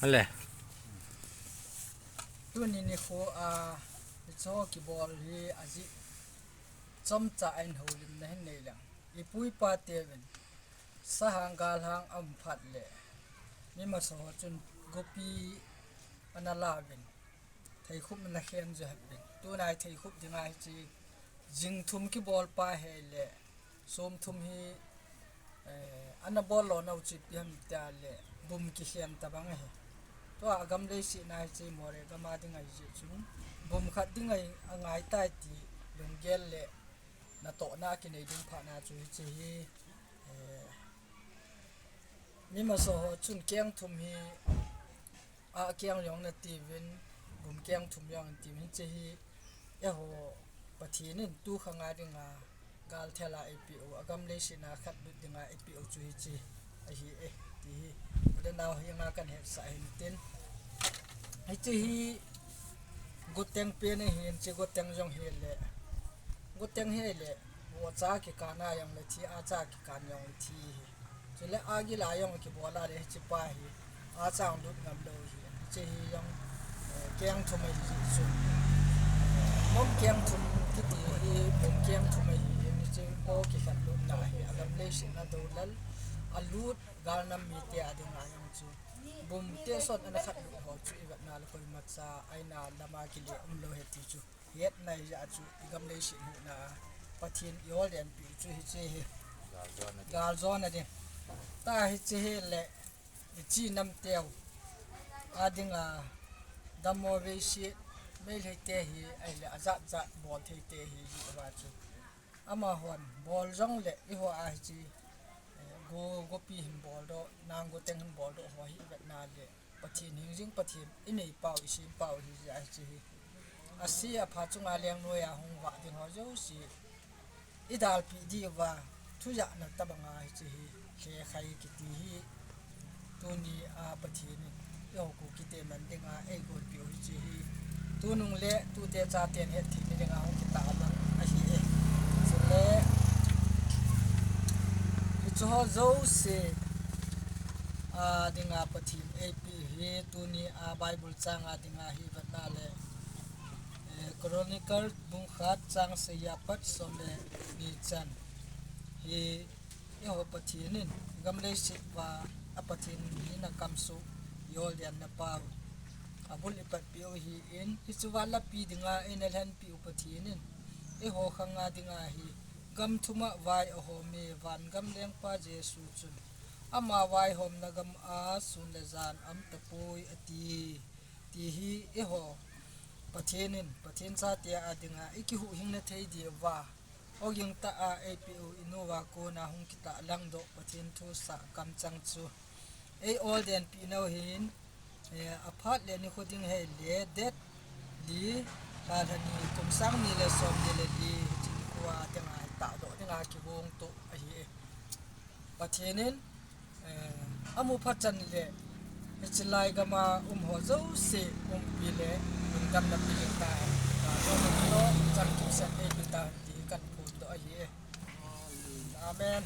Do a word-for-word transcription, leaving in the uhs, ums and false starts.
Ale. Tuni nikho a, hiche kibol hi ajeh chomcha in houlimna hin nei leng. Ipu ipa teuvin, sahang galhang aum phat le, mi masa ho chun gopi ana lauvin, theikhum ana khen joh uvin. Tuna hi theikhum dinga hiche jing thum kibol pa hi le, som thum hi, eh, ana bol lou nau chu ipi ham tia le, bum kikhen tabang ahi. Tua agam leiset na hiche Moreh gam a ding ahi jeh chun, bum khat ding ahi angai tai ti lunggel le natohna kinei ding phatna chu hiche hi, eh, mi masa ho chun keng thum hi, a keng jong nati uvin, bum keng thum jong nati uvin, hiche hi eiho Pathen in tu khang a dinga gal thela eipeh u, agam leiset na khat lut dinga eipeh u chu hiche ahi e, ti hi. Ule nau hi nga kan hetsah hin tin. Hiche hi goteng pen ahin, hiche goteng jong hi le, goteng hi le, vohcha kikan a jong le thi, acha kikan jong le thi hi. Chule agil a jong kibol a le hiche pa hi, acha lut ngam lou hi. Hiche hi jong, eh, keng thum ahi jeh chun, eh, bum keng thum kiti hi, bum keng thum ahi, hiche po kikhen lutna hi, agam leiset na doulal, alut galnam mite a dinga jong chu, bum te son ana khat lut ho chu ivetna le koimacha aina lama kile umlou ahi ti chu. Hetna ahi jeh chu, igam leiset huhna a Pathen in eiolden pi chu hiche hi. Gal jona ding. Gal jona ding. Tua hiche hi le, ichi nam teu a dinga dammo veiset, Meitei te hi, ahile ajat jat bol thei te hi, hiva chu. Amahon bol jong le, eiho a hiche, eh, go, gopi hin bol doh, nang goteng hin bol doh ho hi vetna le, Pathen hingjing Pathen inei pau, isem pau hi jeh a hiche hi. Ase apha chunga leng noiya hung vah ding ho jouse idalpi diuva, thujahna tabanga hiche hi, lhekhai kiti hi, tuni a Pathen in eiho Kuki te man dinga eigonpeh u hiche hi. Tunung le tute chaten hetthei na dinga hung kitahlang ahi e. Chule, hiche ho jouse a dinga Pathen eipeh hi, tuni a Bible chang a dinga hi vetna le, eh, Chronicle bung khat chang sagi apat som le ni chan hi, eiho Pathen in gam leiset uva a Pathen hina kamsoh, eiolden na pau, abul ipatpeh u ahin, hiche uva lapi dinga eina lhenpeh u Pathen in eiho khang a dinga hi, gam thum a vai ahom e, van gam lengpa Jesu chun, ama vaihomna gam a sun le jan aum tapoi ati, ti hi eiho Pathen in, Pathen chate a dinga ikihuhhingna thei diuva, ogin tah a eipeh u inu a kona hung kitahlang doh Pathen thusah kamchang chu eiolden peh nau hin, eh, aphat le nikho ding hi le date li, lha lha ni, kum sang ni le som ni le li, hiche nikho a dinga itahdoh dinga kigong to ahi e. Pathen in, eh, amu phat chan le, hiche lai gam a um ho jouse umpi le, lungdamna pe ding tahen. Gal jona ding ho, chan kimset eipe tahen ti kan phondoh ahi e. Amen.